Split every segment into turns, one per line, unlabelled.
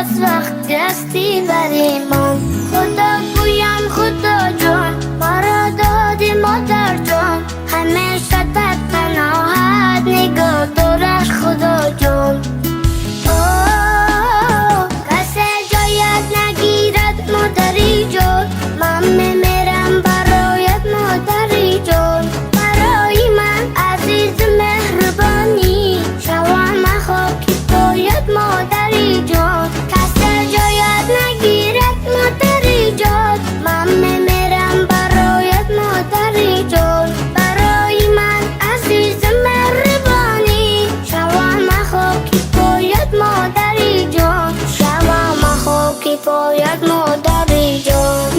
زیباست وقتی هستی بری من. خدا گویم خدا جان، مرا دادی مادر جان، همیشه در پناهت نگاه دارد خدا جان. آه، کسی جایت نگیرد مادری جان، من میمیرم برایت مادری جان. برای من عزیز مهربانی، شوم خاکی پایت مادری جان. کسی جایت نگیرد مادری جان، من میمیرم برایت مادری جان. برای من عزیز مهربانی، شوم خاکی پایت مادری جان، شوم خاکی پایت مادری جان.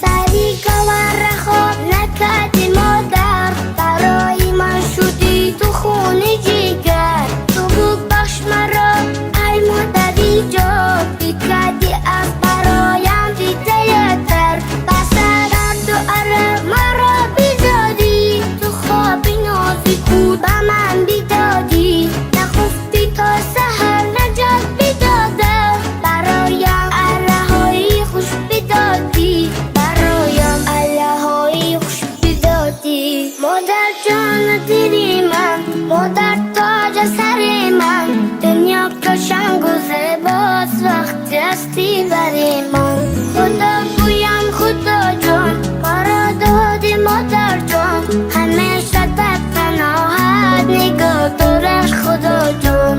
سری گوار خواب نکردی مادر، برای من شدی تو خون جگر. تو ببخش مرا ای مادری جان، بکردی از برایم دیده تر. بس درد و عرق مرا بیدادی، تو خواب نازی بود به من بیدادی. نخفتی تا سحر نجات بیداده، برایم اره خوش بیدادی، برایم اره خوش بیدادی. مادر جان دلی من، مادر تاج سر من، دنیا قشنگ و زیباست وقتی هستی بری من. خدا گویم خدا جان، مرا دادی مادر جان، همیشه در پناهت نگاه دارد خدا جان.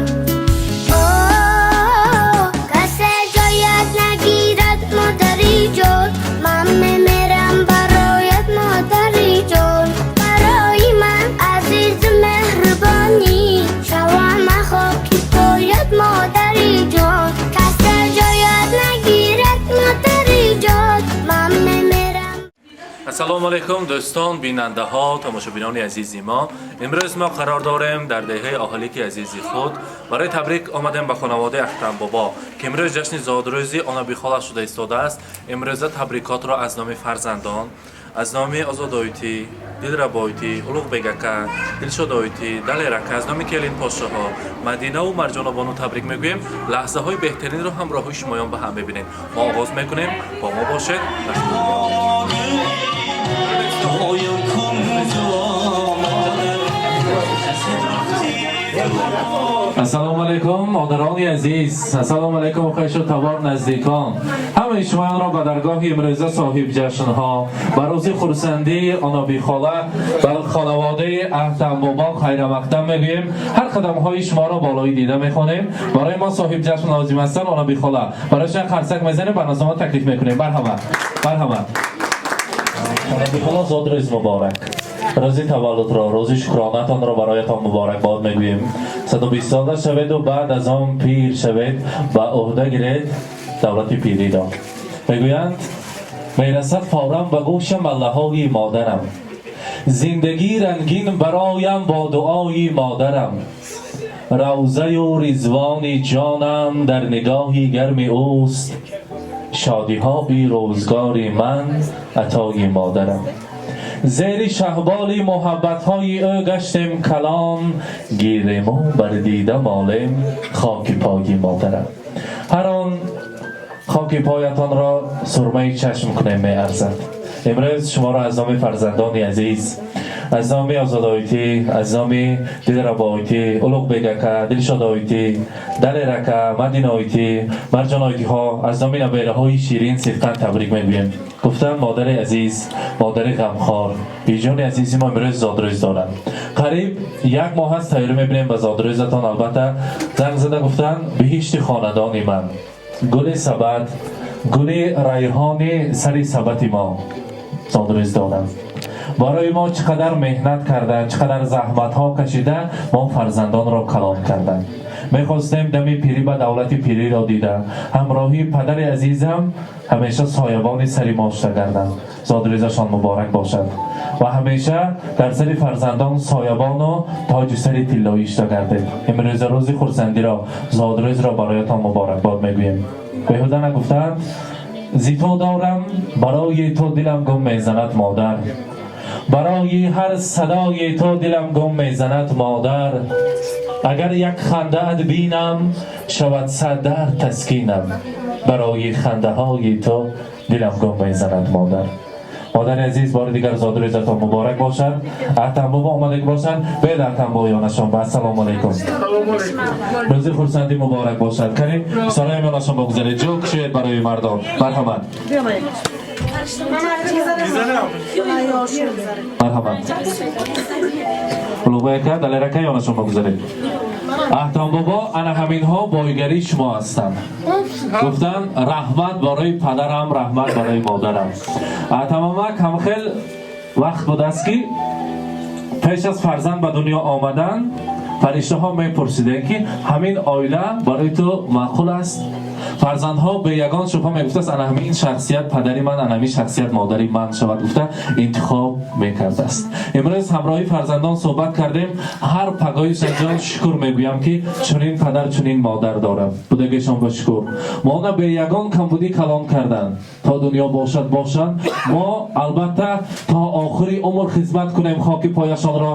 آه، کسی جایت نگیرد مادری جان، من میمیرم برایت مادری جان. برای من عزیز مهربانی، شوم خاکی پایت مادری جان. کسی جایت نگیرد مادری جان، من میمیرم.
Ассалому алайкум, дӯстон, бинандаҳо, тамошобинони азизи мо. Имрӯз мо қарор дорем дар деҳаи Оҳилики азизи худ. Барои табрик омадем ба хонаводаи Ахтамбобо, ки имрӯз ҷашни зодрӯзи Онабихола шуда истодааст. Имрӯза табрикотро аз номи фарзандон, аз номи Озодойтӣ, Дилрабойтӣ, Улуғбегака, Дилшодойтӣ, Далерака, аз номи келин подшоҳо Мадинаву Марҷонобону табрик мегӯем. Лаҳзаҳои беҳтаринро ҳамроҳи шумоён ба ҳам мебинем. Мо оғоз мекунем, бо мо бошед. Ассалому алайкум, модарони азиз, ассалому алайкум, хешу табор, наздикон. Ҳамаи шумоёнро ба даргоҳи имрӯза соҳиб ҷашнҳо, ба рӯзи хурсандии Онобихола, ба хонаводаи Аҳтамбобо хайрамақдам мегӯем. Ҳар қадамҳои шуморо болои дида мехонем. Барои мо соҳиб ҷашн лозим ҳастанд Онобихола. Барои қарсак мезанем, ба назома таклиф мекунем. Барҳама, барҳама. Онобихола, зодрӯз муборак. Рӯзи таваллудро, рӯзи шукронатонро бароятон муборакбод мегӯем. 120 сола шаведу баъд аз он пир шавед, ба ӯҳда гиред давлати пириро. Мегӯянд, мерасад фавран ба гӯшам маллаҳои модарам. Зиндагӣ рангин бароям бо дуои модарам. Равзаю ризвони ҷонам дар нигоҳи гарми ӯст. Шодиҳои рӯзгори ман атои модарам. Зери шаҳболи муҳаббатҳои ӯ гаштем калон, гирему бар дида молем хоки пои модарам. Ҳар он хоки поятонро сурмаи чашм кунем меарзад. Имрӯз шуморо аз номи фарзандони азиз, аз номи Озодойтӣ, аз номи Дилрабойтӣ, Улуғбегака, Дилшодойтӣ, Далерака, Мадинойтӣ, Марҷонойтиҳо, аз номи набераҳои ширин сидқан табрик мегӯем. Гуфтам, модари азиз, модари ғамхор, биҷони азизи мо имрӯз зодрӯз доранд. Қариб як моҳ аст тайёрӣ мебинем ба зодрӯзатон. Албатта, занг зада гуфтанд, биҳишти хонадони ман, гули сабат, гули райҳони сари сабати мо зодрӯз доранд. Барои мо чӣ қадар меҳнат карданд, чӣ қадар заҳматҳо кашида, мо фарзандонро калон карданд. Мехостем дами пирӣ ба давлати пириро дида, ҳамроҳии падари азизам ҳамеша соябони сари мо шуда гарданд. Зодрӯзашон муборак бошад ва ҳамеша дар сари фарзандон соябону тоҷи сари тиллоӣ шуда гардед. Имрӯза рӯзи хурсандиро, зодрӯзро бароятон муборакбод мегӯем. Беҳуда нагуфтаанд: зи ту дорам барои ту дилам гум мезанад модар, барои ҳар садои ту дилам гум мезанад модар. Агар як хандаат бинам, шавад сад дард таскинам, барои хандаҳои ту дилам гум мезанад модар. Модари азиз, бори дигар зодрӯзатон муборак бошад. Аҳтамбобо омадагӣ бошанд, биёед Аҳтамбо ёнашон ба. Ассалому алайкум, рӯзи хурсандӣ муборак бошад. Карим сарои ёнашон богузаред, ҷо кушоед барои мардон. Марҳамат, марҳамат, Улуғбай ака, Далер ака, ёнашон богузаред. Аҳтамбобо, ана ҳаминҳо бойгарии шумо ҳастанд. Гуфтанд: раҳмат барои падарам, раҳмат барои модарам. Аҳтамамак, ҳамхел вақт будааст, ки пеш аз фарзанд ба дунё омадан фариштаҳо мепурсиданд, ки ҳамин оила барои ту маъқул аст? Фарзандҳо бе ягон шубҳа мегуфтааст: ана ҳамин шахсият падари ман, ана ҳамин шахсият модари ман шавад, гуфта интихоб мекардааст. Имрӯз ҳамроҳи фарзандон суҳбат кардем. Ҳар пагоҳи санҷон шукр мегӯям, ки чунин падар, чунин модар дорам. Будагишон ба шукр, мона бе ягон камбудӣ калон карданд. То дунё бошад, бошанд. Мо албатта то охири умр хизмат кунем, хоки пояшонро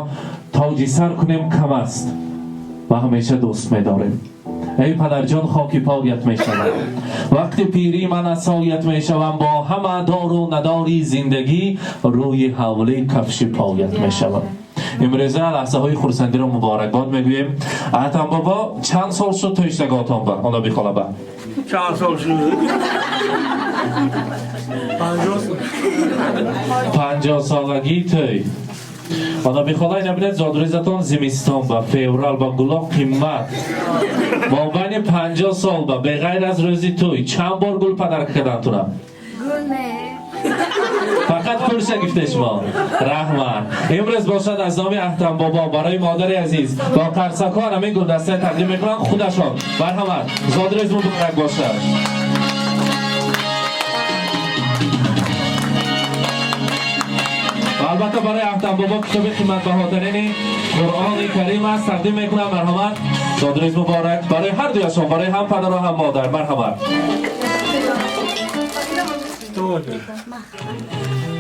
тоҷи сар кунем, кам аст ва ҳамеша дӯст медорем. Эй падарҷон, хоки поят мешавам, вақти пирӣ ман асоят мешавам, бо ҳама дору надори зиндагӣ рӯи ҳавлӣ кафши поят мешавам. Имрӯза лаҳзаҳои хурсандиро муборакбод мегӯем. Аҳтам бобо, чанд сол шуд тӯиштагоҳтон ба оно бихолаба?
Чанд сол шуд? 50 сол.
50-солагии тӯй. Ана бихолай, набинед, зодрӯзатон зимистон ба феврал ба, гуло қимат. Мобайни 50 сол ба беғайр аз рӯзи тӯй чанд бор гул подарка кардантуна? Фақат пулша гифте шумо. Раҳмат. Имрӯз бошад, аз номи Аҳтамбобо барои модари азиз бо қарсакҳо ҳамин гулдастае тақдим мекунанд худашон. Марҳамат, зодрӯз муборак бошад. Ва албатта барои Аҳтамбобо китоби қиматбаҳотарини Қуръони Карим аст тақдим мекунам. Марҳамат, зодрӯз муборак барои ҳар дуяшон, барои ҳам падару ҳам модар. Марҳамат.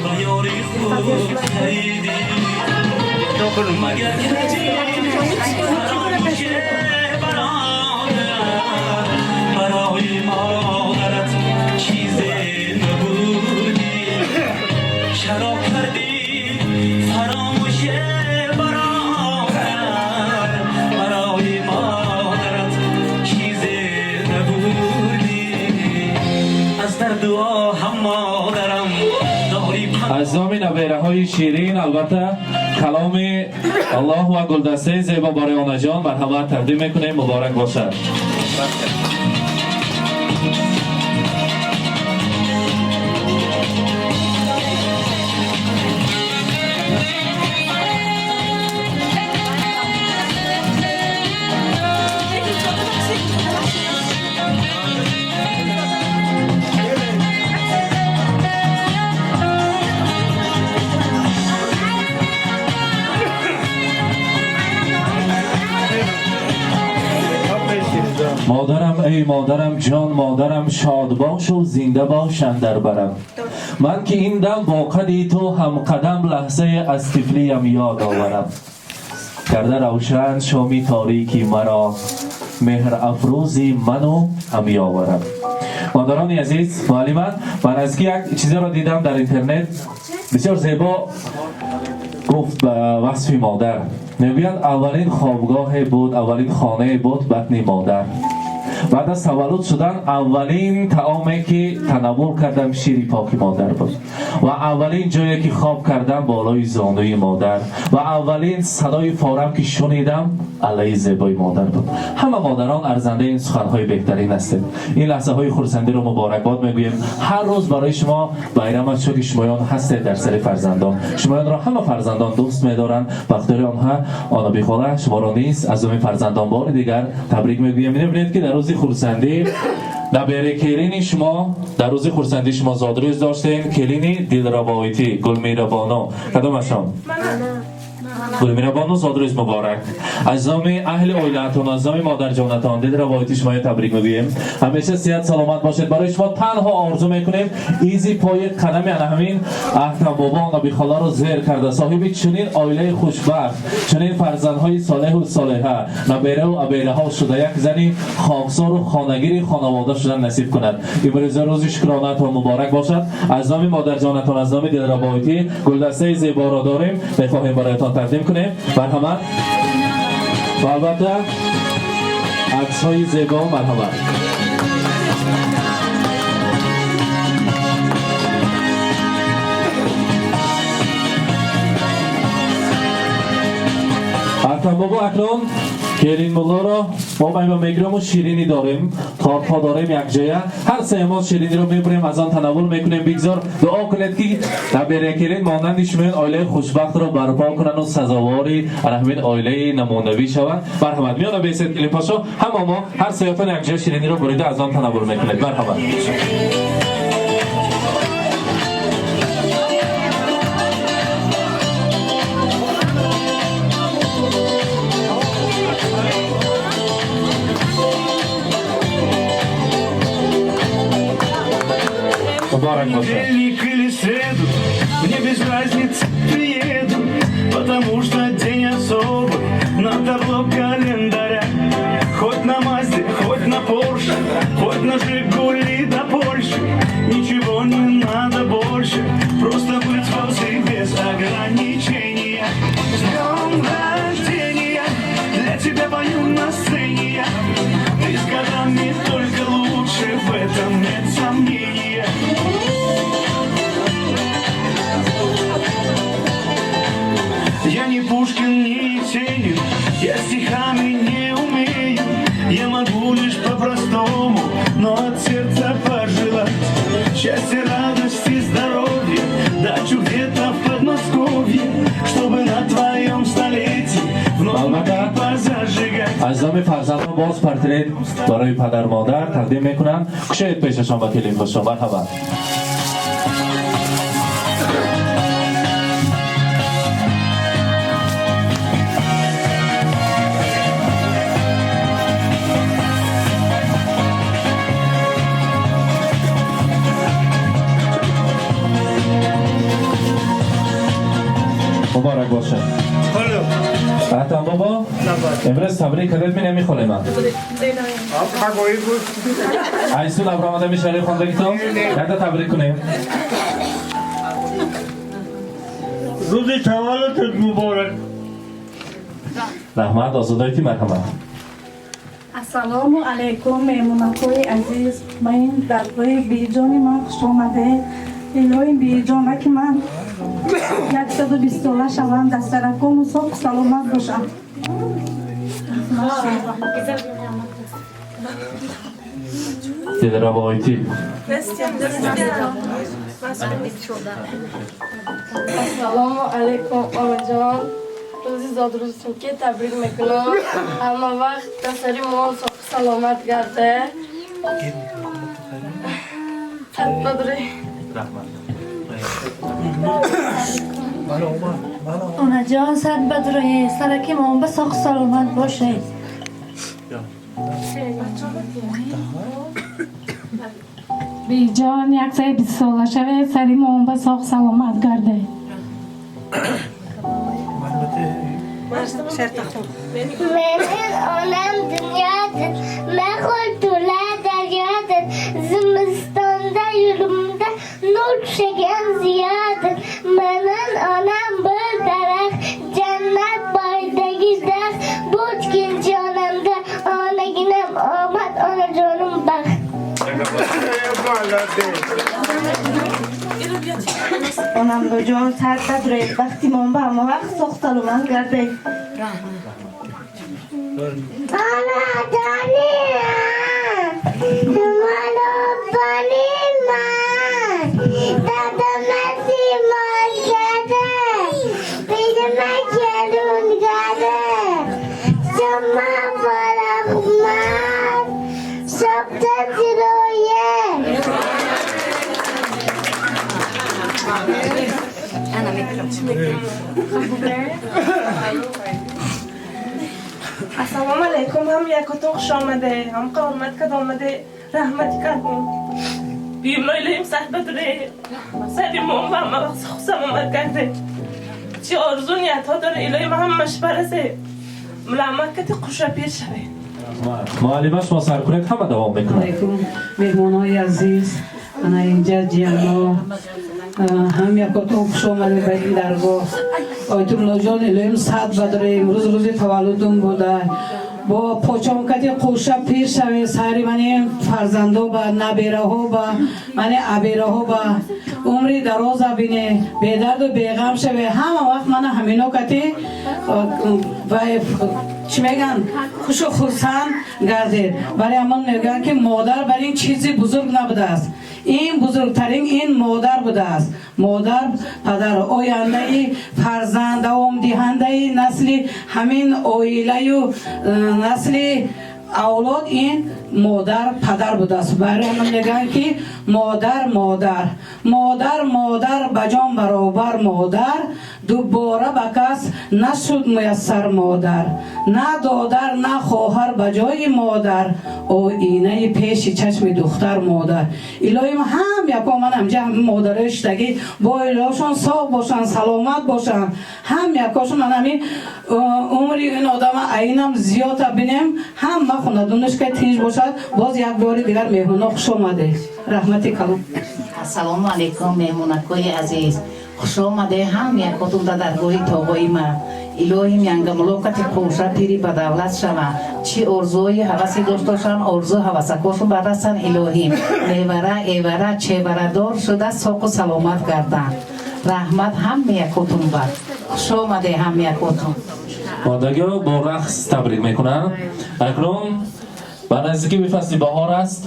Ба ёри худ харидӣ, магар фаромӯше бародар, барои модарат чизе набудӣ, чаро кардӣ фаромӯше бародар, барои модарат чизе набудӣ, аз дарду оҳам модарам дорӣ.
Аз номи набераҳои ширин албатта каломи Аллоҳ ва гулдастаи зебо барои онаҷон марҳамат тақдим мекунем. Муборак бошад. Модарам, эй модарам ҷон, модарам, шод бошу зинда бош андар барам. Ман ки ин дам бо қади ту ҳамқадам, лаҳзае аз тифлиям ёд оварам. Карда равшан шоми торики маро меҳр афрӯзи ману ҳамёварам. Модарони азиз, муаллима, ман аз ки як чизеро дидам дар интернет, бисёр зебо гуфт ба васфи модар. Мегӯянд, аввалин хобгоҳе буд, аввалин хонае буд батни модар. Баъд аз таваллуд шудан аввалин таоме ки танаввул кардам шири поки модар буд ва аввалин ҷое ки хоб кардам болои зонуи модар ва аввалин садои форам ки шунидам аллаи зебои модар буд. Ҳама модарон арзандаи ин суханҳои беҳтарин ҳастед. Ин лаҳзаҳои хурсандиро муборакбод мегӯем. Ҳар рӯз барои шумо байрам аст, чунки шумоён ҳастед дар сари фарзандон. Шумоёнро ҳама фарзандон дӯст медоранд. Бахтиёри онҳа Онобихола, шуморо низ аз номи фарзандон бори дигар табрик мегӯем. Мебинед ки дар рӯзи хурсандӣ набере келини шумо, дар рӯзи хурсандӣ шумо зодрӯз доштем. Келини дилравоитӣ Гулмирабону, кадомашон? Гулмирабону, зодрӯз муборак. Аз номи аҳли оилаатон, аз номи модарҷонатон дилравоити шуморо табрик мегӯем. Ҳамеша сиҳат саломат бошед. Барои шумо танҳо орзу мекунем изи пои қадами ана ҳамин Аҳтамбобо Онобихоларо зер карда соҳиби чунин оилаи хушбахт, чунин фарзандҳои солеҳу солеҳа, набераву абераҳо шуда, як зани хоксору хонагири хонавода шудан насиб кунад. Имрӯза рӯзи шукронатон муборак бошад. Аз номи модарҷонатон, аз номи дилравоитӣ гулдастаи зеборо дорем, мехоҳем бароятон тақдим кунем. Марҳамат. Ва албатта аксҳои зебо, марҳамат. Аҳтамбобо, акнун келинмуллоро мо майба мегирему ширинӣ дорем, тортҳо дорем якҷоя. Ҳар сеи мо шириниро мебурем, аз он танаввул мекунем. Бигзор дуо кунед ки набере келин монанди шумоён оилаи хушбахтро барпо кунанд ва сазовори ана ҳамин оилаи намунавӣ шаванд. Марҳамат, миёна бесед, келинпошо. Ҳама мо ҳар сеятон якҷоя шириниро бурида аз он танаввул мекунед. Марҳамат. Муборак бошад.
Понедельник или среду, мне без разницы, приеду, потому что день особый на табло календаря. Хоть на Мазде, хоть на Порше, хоть на Жигули до Польши, ничего не надо больше, просто быть возле без ограничения. С днем рождения, для тебя пою на сцене я. Ты с годами только лучше, в этом нет сомнения. Я не Пушкин, не Есенин, я стихами не умею. Я могу лишь по-простому, но от сердца пожелать счастья, радости, здоровья, дачу где-то в Подмосковье, чтобы на твоем столетии вновь
Албатта.
позажигать.
Аз номи фарзандон боз портрет барои падар модар тақдим мекунанд. Кушоед пешашон ба келинпошо. Марҳамат. Муборак бошад. Аҳтам бобо, имрӯз табрик кардед, ми намехонем ман. Айсун Абрамада мешари хондагитон? Якта табрик кунем.
Рӯзи таваллудат муборак.
Раҳмат, озодоити, марҳамат.
Ассалому алайкум, меҳмонакҳои азиз, ба ин даргоҳи биҷони ман хуш омадед. Илоҳи биҷона ки ман 120 сола шавам, дастаракону соҳу саломат бошам.
Дилравоитӣ.
Ассалому алайкум, омаҷон. Рӯзи зодрӯзтон ки табрик мекунам. Ҳама вақт дастари мо соҳу саломат гарде. Бадрӣ.
Раҳмат.
Онаҷон, сад бадрои сараки мон ба соҳу саломат бошед.
Биҷон, 120 сола шавед, сари мон ба соҳ саломат гардед.
Mening onam dunyodir, mehur to'la daryodir, zimistonda yo'limda nur tushagan ziyodir. Mening onam bir daraxt, jannat boyidagi daraxt, bu ikkinchi onamda onaginam omad Онаҷонум бахт.
Онамлоҷон, сар бадуред, бахти мон ба ҳама вақт соғ саломат гардед.
Онаҷони малобони ман, дадамаси мозгада, пирма келунгада, шума барахмат, шабта зироя.
Ассалому алайкум, ҳам якотон хуш омаде, ҳам қаомат кад омаде, раҳмати кардум. Бимло илоҳим саҳбатуре, сари мон ба ҳама вақт саломат гарде. Чӣ орзу ниятҳо дора, илоҳим ҳамаш барасе. Муламмакати қуша пир шаве.
Муаллима, шумо сар кунед, ҳама давом мекунад.
Алайкум, меҳмонҳои азиз, ана инҷа ҷиянҳо, ҳам якотон хуш омадед ба ин даргоҳ. Ойтуллоҷон, илоҳим сад бадоре, имрӯз рӯзи таваллудум буда. Бо почомкати қӯша пир шаве, сари мани фарзандо ба, набераҳо ба, мани абераҳо ба умри дароза бине, бедарду беғам шаве. Ҳама вақт мана ҳамино кати ва чӣ мегӯянд, хушу хурсанд гардед. Барои ҳамон мегӯянд, ки модар бар ин чизи бузург набудааст, ин бузургтарин ин модар будааст. Модар, падар ояндаи фарзанд, давомдиҳандаи насли ҳамин оилаю насли авлод ин модар, падар будааст. Барои ҳамон мегӯянд, ки модар, модар, модар, модар ба ҷон баробар модар, дубора ба кас нашуд муяссар модар, на додар, на хоҳар ба ҷои модар, оинаи пеши чашми духтар модар. Илоҳим ҳам яко ман ҳамҷа модарои шидагӣ бо илоҳшон соғ бошанд, саломат бошанд. Ҳам якошон ман ҳамин умри ин одама айнам зиёда бинем, ҳама хонадонашка тинҷ бошад. Боз як бори дигар меҳмоно хуш омадед, раҳмати калом.
Ассалому алайкум, меҳмонакои азиз, хуш омаде ҳам якотун да даргоҳи тобои ма. Илоҳим янгамулокати қӯша пири ба давлат шава, чӣ орзуҳои ҳавасе доштошам, орзу ҳавасакошон барасан. Илоҳим мевара, эвара, чеварадор шуда соқу саломат гарданд. Раҳмат ҳам якотун ба, хуш омаде ҳам якотун.
Мондагиро бо рақс табрик мекунанд. Акнун ба наздикӣ бифасли баҳор аст,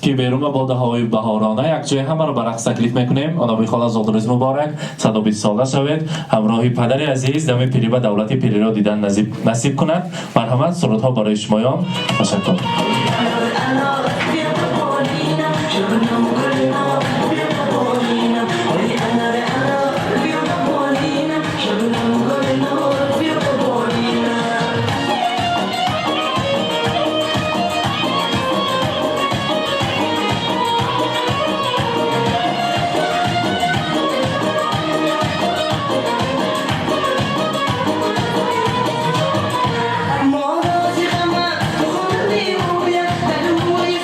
ки берун ба бодаҳои баҳорона якҷоя ҳамаро ба рақс таклиф мекунем. Онаби хола, зодрӯз муборак, 120 сола шавед, ҳамроҳи падари азиз дами пирӣ ба давлати пириро дидан насиб кунад. Марҳамат, сурудҳо барои шумоён. Ташаккур.
Морози ғама, хунди ӯя дар рӯи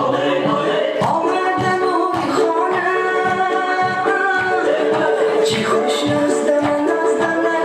Омадам хона, чӣ хуш наздама, наздама.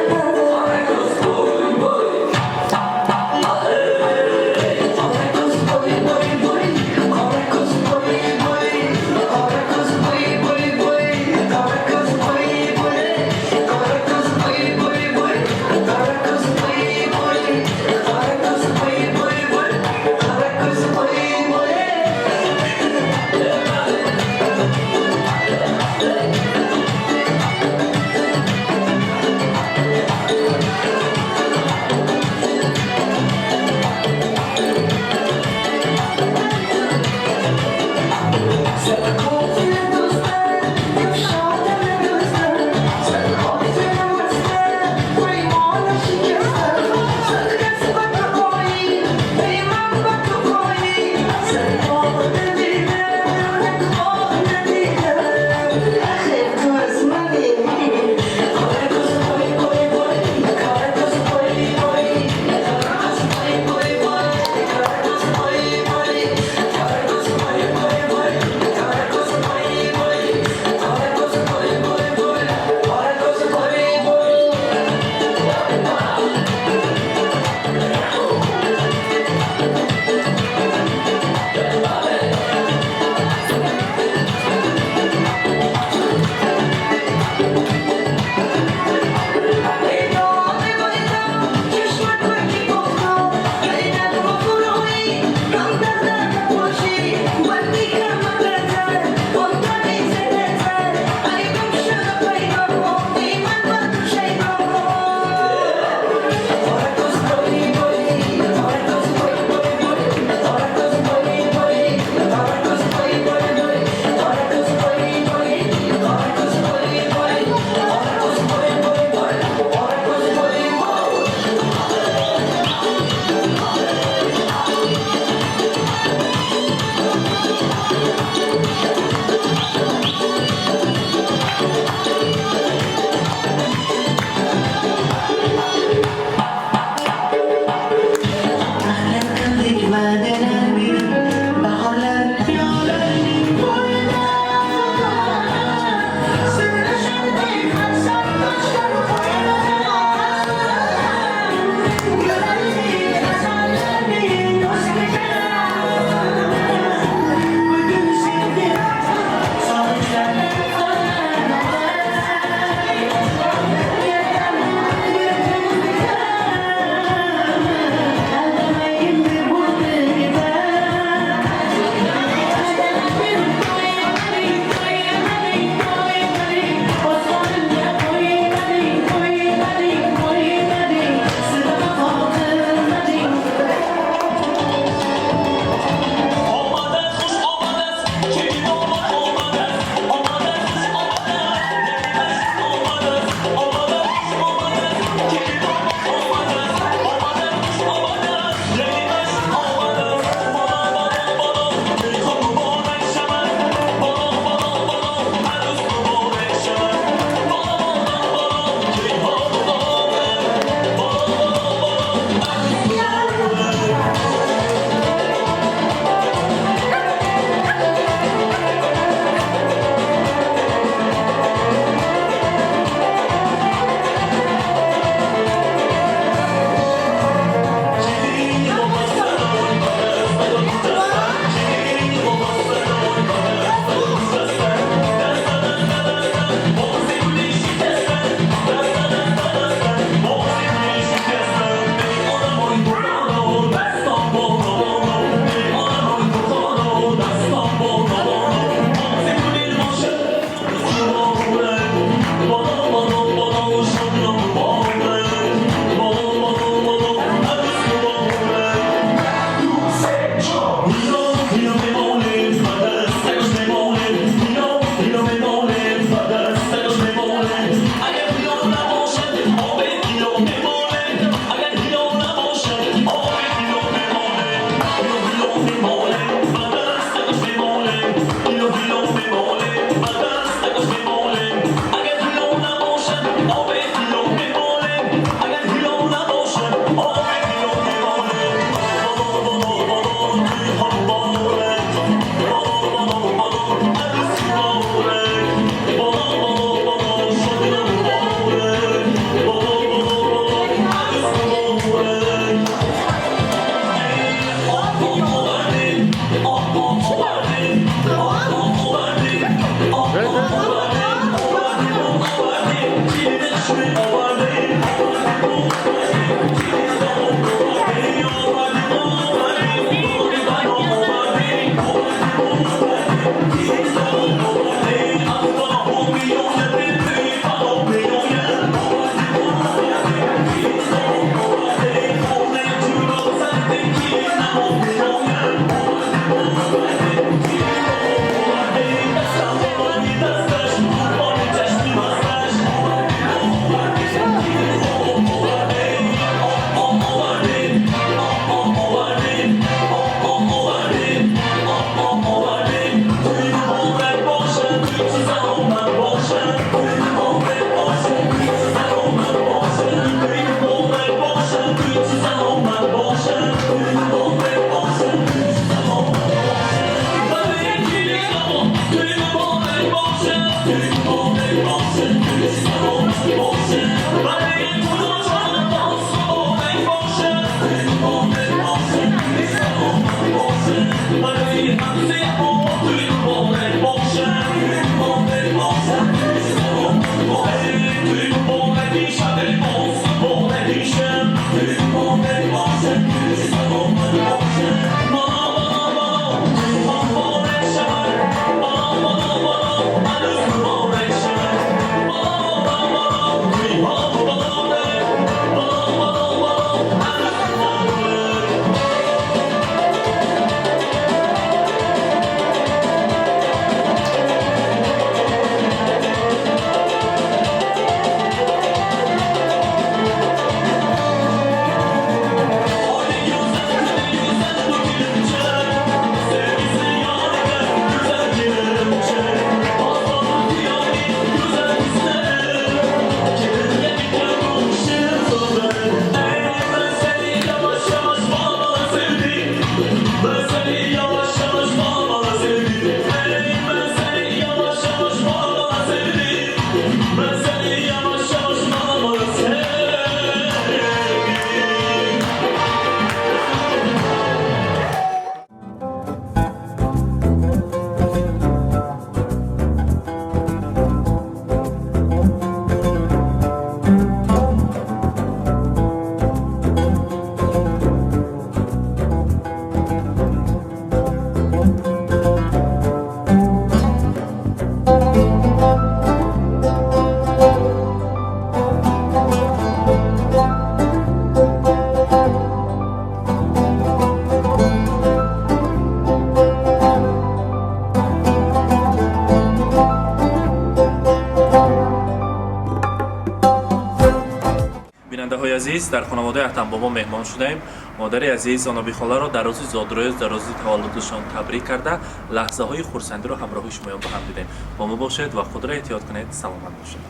Бинандаҳои азиз, дар хонаводаи Аҳтамбобо меҳмон шудаем. Модари азиз Онобихоларо дар рӯзи зодрӯз, дар рӯзи таваллудашон табрик карда, лаҳзаҳои хурсандиро ҳамроҳи шумоён ба ҳам дидем. Бо мо бошед ва худро эҳтиёт кунед. Саломат бошед.